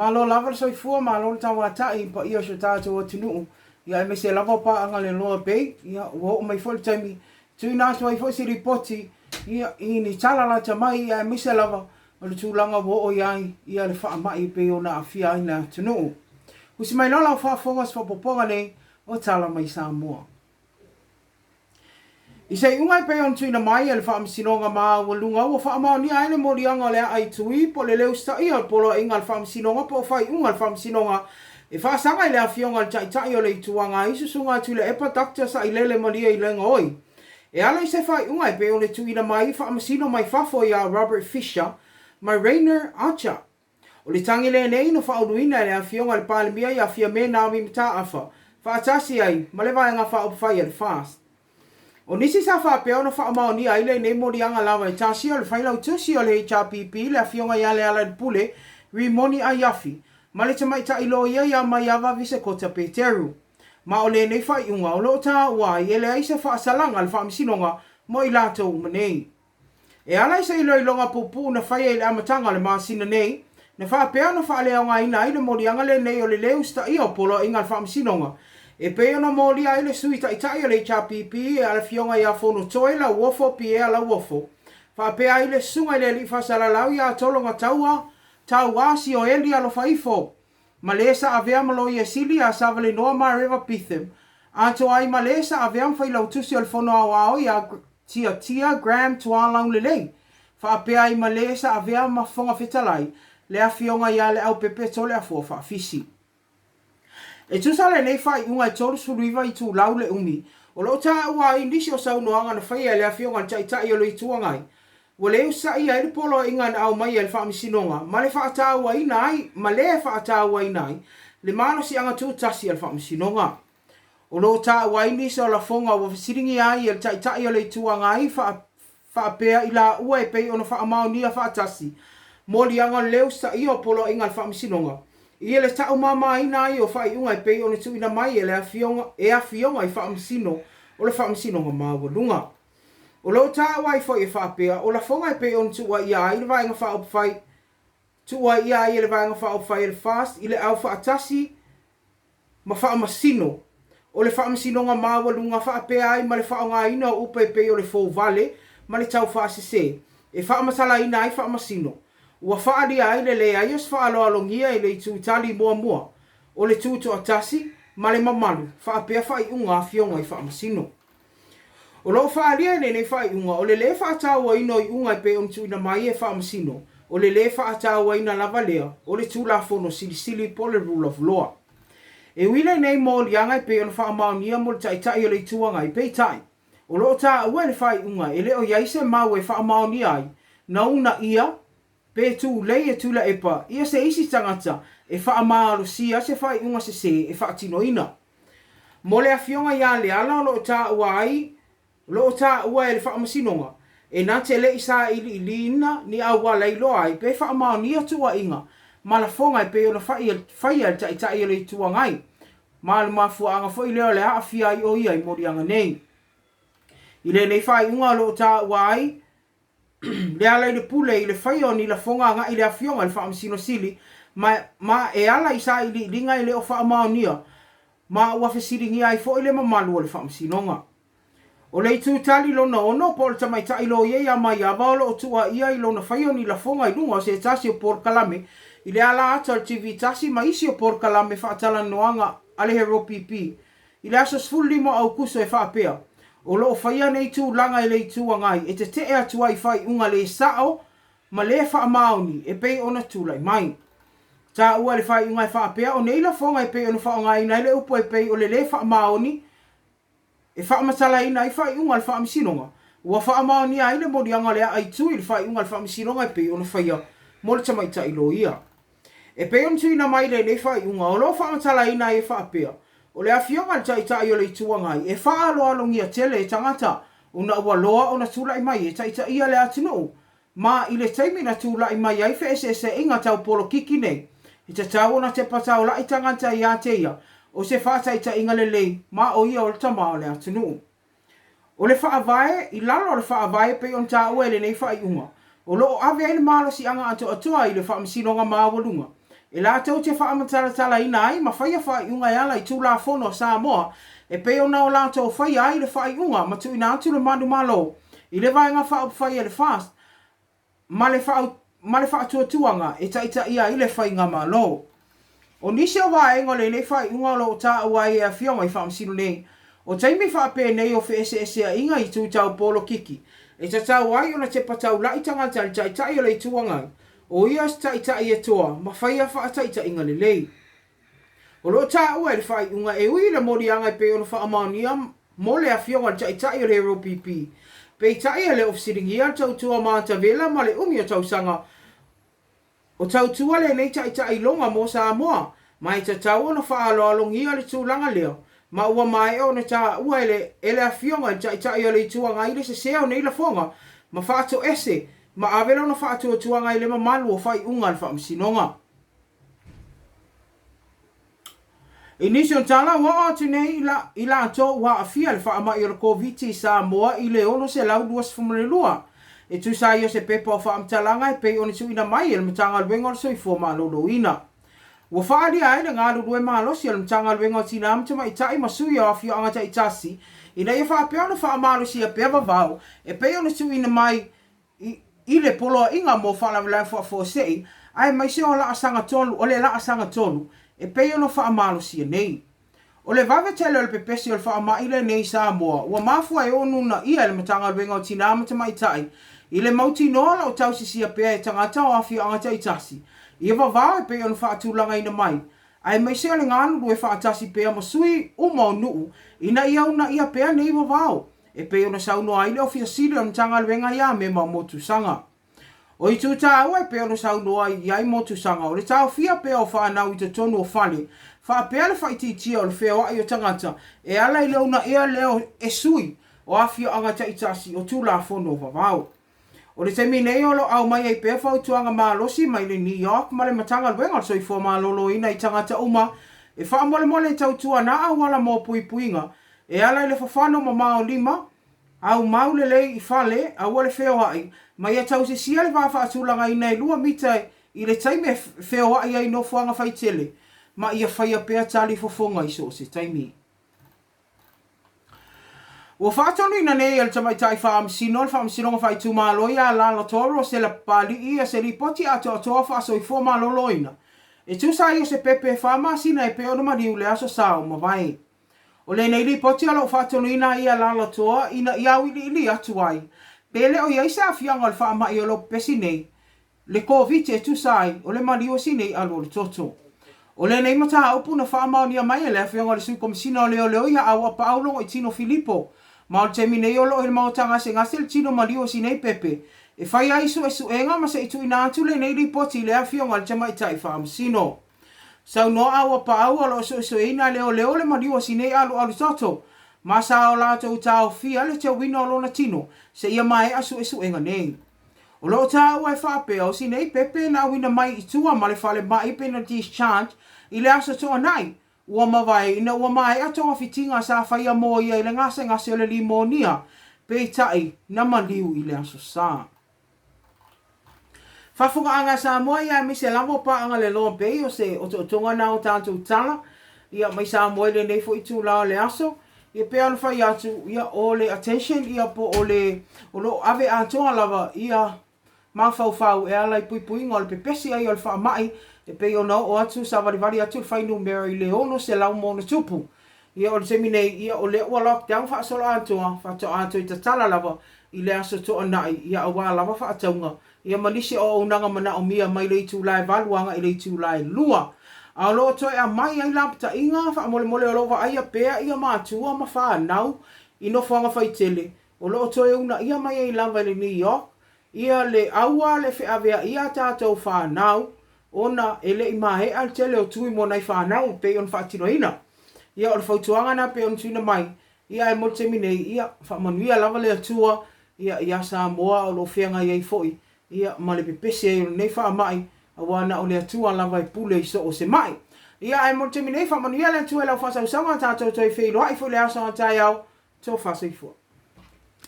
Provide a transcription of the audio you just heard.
Malo lava le soifua, malo le tauatai i paia o si o tatou atunuu, ia aemaise lava o paaga le Loa Bay, ia ua oo mai foi le taimi tuuina atu ai foi se lipoti ia i ni tala lata mai, ia aemaise lava o le tulaga ua oo i ai ia le faamai e pei ona aafia ai le atunuu. Usi mai loa lau faafofoga o se faaopoopoga nei o Tala mai Samoa. I se iuga e pei ona tuuina mai e le Faamasinoga Maualuga ua faamaonia ai le moliaga o le a'a i Tui po o le le usitaia o le poloaiga a le Faamasinoga po o faaiuga a le Faamasinoga e faasaga i le afioga a le Taitai o le Itu Agai Susuga Tuilaepa Doctor Sailele Malielegaoi e ala i se faaiuga e pei ona tuuina mai i Faamasino mai fafo ia Robert Fisher ma Rainer Archer. O le tagi lenei na faauluina e le Afioga i le Palemia ia Fiame Naomi Mataafa faatasi ai ma le Vaega Faaupufai a le FAST. O nisi sa faapea ona faamaonia ai lenei moliaga lava e tasia o le Failautusi o le HRPP le Afioga ia Lealailepule Rimoni Aiafi ma le Tamaitai Loia ia Maiava Visekota Peteru. Ma o lenei faaiuga o lo o taua ai e leai se faasalaga a le Faamasinoga mo i latou uma nei. E ala i se iloiloga puupuu na faia i le amataga o le masina nei, na faapea ona faaleaogaina ai le moliaga lenei o le lē usitaia o poloaiga a le Faamasinoga, e pei ona molia ai le Sui Taitai o le HRPP a le Afioga ia Fonotoe Lauofo Pierre Lauofo, faapea ai le Susuga i le Alii Faasalalau ia Tologataua Tauā Sioeli Alofaifo ma lē sa avea ma Loia Sili ia Savalenoa Mareva Betham, atoa ai ma lē sa avea ma Failautusi o le Fono Aoao ia Tiatia Graham Tualaulelei, faapea ai ma lē sa avea ma Fofoga Fetalai le Afioga ia Leaupepe Toleafoa Faafisi. E tusa lenei faaiuga e 39 itulau le umi, o lo o taua ai nisi o saunoaga na faia e le Afioga i le Taitai o le Itu Agai, ua le usaia ai le poloaiga na aumaia e le Faamasinoga ma le faatauaina ai ma le faatauaina ai le malosiaga tutasi a le Faamasinoga. O lo o taua ai nisi o lafoga ua fesiligia ai e le Taitai o le Itu Agai faapea i laua e pei ona faamaonia faatasi moliaga o le lē usitaia o poloaiga a le Faamasinoga i le taumamaina ai o faaiuga e pei ona tuuina mai e le afioga e afioga i Faamasino o le Faamasinoga Maualuga. O lo o taua ai foi e faapea o lafoga e pei ona tuuaia ai le Vaega Faaupufai tuuaia ai e le Vaega Faaupufai a le FAST i le aufaatasi ma faamasino o le faamasinoga maualuga faapea ai ma le faaaogaina o upu e pei o le fouvale ma le taufaasese e faamatalaina ai faamasino ua faaalia ai le leai o se faaaloalogia i le itu tali muamua o le tutoatasi ma le mamalu faapea faaiuga afioga i faamasino. O lo o faaalia i lenei faaiuga o le lē faatauaina o iuga e pei ona tuuina mai e Faamasino, o le lē faatauaina lava lea o le Tulafono Silisili po o le Rule of Law. E ui lenei moliaga e pei ona faamaonia mo le Taitai o le Itu Agai, peitai, o lo o taua i le faaiuga e le o i ai se mau e faamaonia ai na uunaia pe tulei e Tuilaepa ia se isi tagata e faamalosia se faaiuga sese e faatinoina. Mo le afioga ia Leala o lo o taua ai, o lo o taua e le Faamasinoga, e na te le i sailiiliina ni auala e iloa ai pe faamaonia tuuaiga ma lafoga e pei ona faia e le Taitai o le Itu Agai, ma o le mafuaaga foi lea o le aafia ai o ia i moliaga nei. I lenei faaiuga o lo o taua ai le ala i le pule i le faia o ni lafoga agai i le Afioga i le Faamasino Sili, ma, ma e ala i sailiiliga e le o faamaonia, ma ua fesiligia ai foi le mamalu o le Faamasinoga. O le itu tali lona ono, po o le tamaitai loia ia Maiava o lo o tuuaia i lona faia o ni lafoga i luga o se tasi o polokalame i le ala ata o le TV tasi ma isi o polokalame faatalanoaga a le Heropipi I le aso 15 o Aukuso e faapea, o lo o faia nei tulaga e le Itu Agai e tete'e atu ai i faaiuga le sa'o ma le faamaoni e pei ona tulai mai. Taua i le faaiuga e faapea, o nei lafoga e pei ona faaaogaina ai le upu e pei o le lē faamaoni e faamatalaina ai faaiuga a le Faamasinoga, ua faamaonia ai le moliaga o le a'a itu i le faaiuga a le Faamasinoga e pei ona faia mo le tamaitai loia. E pei ona tuuina mai lenei faaiuga, o lo o faamatalaina ai e faapea, o le Afioga i le Taitai o le Itu Agai e faaaloalogia tele e tagata ona ua loa ona tulai mai e taitaia le atunuu, ma i le taimi na tulai mai ai feeseeseaiga tau polokiki nei, e tatau ona tepa taola'i tagata ia te ia o se faataitaiga lelei ma o ia o le tama o le atunuu. O le Faavae, i lalo o le Faavae e pei ona taua i lenei faaiuga, o lo o ave ai le malosiaga atoatoa i le Faamasinoga Maualuga. e latou te faamatalatalaina ai ma faia faaiuga e ala i Tulafono a Samoa e pei ona o latou faia ai le faaiuga ma tuuina atu le manumalo i le Vaega Faaupufai a le FAST ma le ma le faatuatuaga e taitaia ai le Faigamalo. O nisi o vaega o lenei faaiuga o lo o taua ai e Afioga i Faamasino nei, o taimi faapenei o feeseeseaiga i itu tau polokiki, e tatau ai ona tepa taula'i tagata i le Taitai o le Itu Agai, o ia o se Taitai e toa ma faia faataitaiga lelei. O lo o taua i le faaiuga e ui i le moliaga e pei ona faamaonia mo le Afioga i le Taitai o le LPP, peitai e le o fesiligia le tautua matavela ma le umi o tausaga o tautua lenei Taitai iloga mo Samoa, ma e tatau ona faaaloalogia le tulaga lea, ma ua maea ona taua e le e le Afioga i le Taitai o le Itu Agai le sese o nei lafoga ma faatoese ma ave lona faatuatuaga i le mamalu o faaiuga a le Faamasinoga. I nisi o tala, ua oo atu nei i latou ua aafia i le faamai o le Koviti i Samoa i le 622, e tusa ai o se pepa o faamatalaga e pei ona tuuina mai e le Matagaluega o le Soifua Maloloina. Ua faaalia ai le galulue malosi o le Matagaluega o Tina ma Tamaitai ma sui o afioaga taitasi ina ia faapea ona faamalosia pea vavao e pei ona tuuina mai i le Poloaiga mo Faalavelave Faafuasei aemaise o laasaga tolu o le laasaga tolu e pei ona faamalosia nei. O le vave tele o le pepesi o le faamai lenei i Samoa ua mafua e ono uunaia e le Matagaluega o Tina ma Tamaitai i le mautinoa o lo o tausisia pea e tagata o afioaga taitasi ia vavao e pei ona faatulagaina mai aemaise o le galulue faatasi pea ma sui uma o nuu ina ia uunaia pea nei vavao e pei ona saunoa ai le Ofisa Sili o le Matagaluega ia Mema Motusaga. O itu taua e pei ona saunoa i ai Motusaga, o le taofia pea o fanau i totonu o fale, faapea le faaitiitia o le feoai o tagata e ala i le uunaia lea e sui o afioaga taitasi o Tulafono vavao. O le taimi nei o lo o aumai ai pea fautuaga malosi mai le NEOC ma le Matagaluega o le Soifua Maloloina i tagata uma e faamolemole e tautua na auala mo puipuiga e ala i le fafano mamao lima, aumau lelei i fale, aua le feoai, ma ia tausisia le va faatulagaina e lua mita i le taimi e feoai ai i nofoaga faitele, ma ia faia pea tali fofoga i so o se taimi. Ua faatonuina nei e le Tamaitai Faamasino o le Faamasinoga Faaitumalo ia Alaalatoa Rosella Papali'i ia se lipoti atoatoa faasoifua maloloina e tusa ai o se pepe e fa masina e pei ona maliu le Aso Sa o mavae. O lenei lipoti o lo o faatonuina ai e Alaalatoa ina ia auiliili atu ai pe le o i ai se aafiaga o le faamai o lo o pepesi nei le Koviti e tusa ai o le maliu o si nei alu o le toto. O lenei mataupu na faamaonia mai e le Afioga i le Sui Komesina o Leoleo ia Auapaau Logoitino Filipo, ma o le taimi nei o lo o i le maota gasegase le tino maliu o si nei pepe e fai ai suesuega ma se i tuuina atu lenei lipoti i le Afioga i le Tamaitai Faamasino. Saunoa Auapaau o lo o suesueina e leoleo le maliu o si nei alualu toto ma sa o latou taofia le teuina o lona tino seia maea suesuega nei. O lo o taua e faapea, o si nei pepe na auina mai i tua ma le falemai pe na discharge i le Aso Toonai ua mavae ina ua maea togafitiga sa faia mo ia i le gasegase o le limonia, peitai na maliu i le Aso Sa. Faafofogaaga a Samoa ia aemaise lava o paaga le Loa Bay o se otootoga na o tatou tala ia mai Samoa i lenei foi itula o le aso. Ia pei ona fai atu, ia o le attention ia po o le o lo o ave atoa lava ia mafaufau e ala i puipuiga o le pepesi ai o le faamai e pei ona oo atu savalivali atu le fuainumera i le 600 ma ona tupu. Ia o le taimi nei, ia o lea ua lockdown faasoloatoa, faatoa toe tatala lava i le Aso Toonai, ia aua lava faatauga ia ma nisi o auaunaga manaomia mai le itula e 8 agai i le itula e 2. A o lo o toe aumai ai lapataiga faamolemole o lo o vaaia pea ia matua ma fanau i nofoaga faitele, o lo o toe uunaia mai ai lava e le NEOC ia le aua le feaveaia a tatou fanau ona e le i maea le tele o tui mo nai fanau e pei ona faatinoina. Ia o le fautuaga lena e pei ona tuuina mai, ia ae mo le taimi nei, ia faamanuia lava le Atua ia ia Samoa o lo o feagai ai foi ia ma le pepesi ai o lenei faamai, aua na o le Atua lava e pule i so o se mai. Ia ae mo le taimi nei, faamanuia le Atua i lau faasausauga, tatou toe feiloai foi i le aso a taeao, tofa soifua.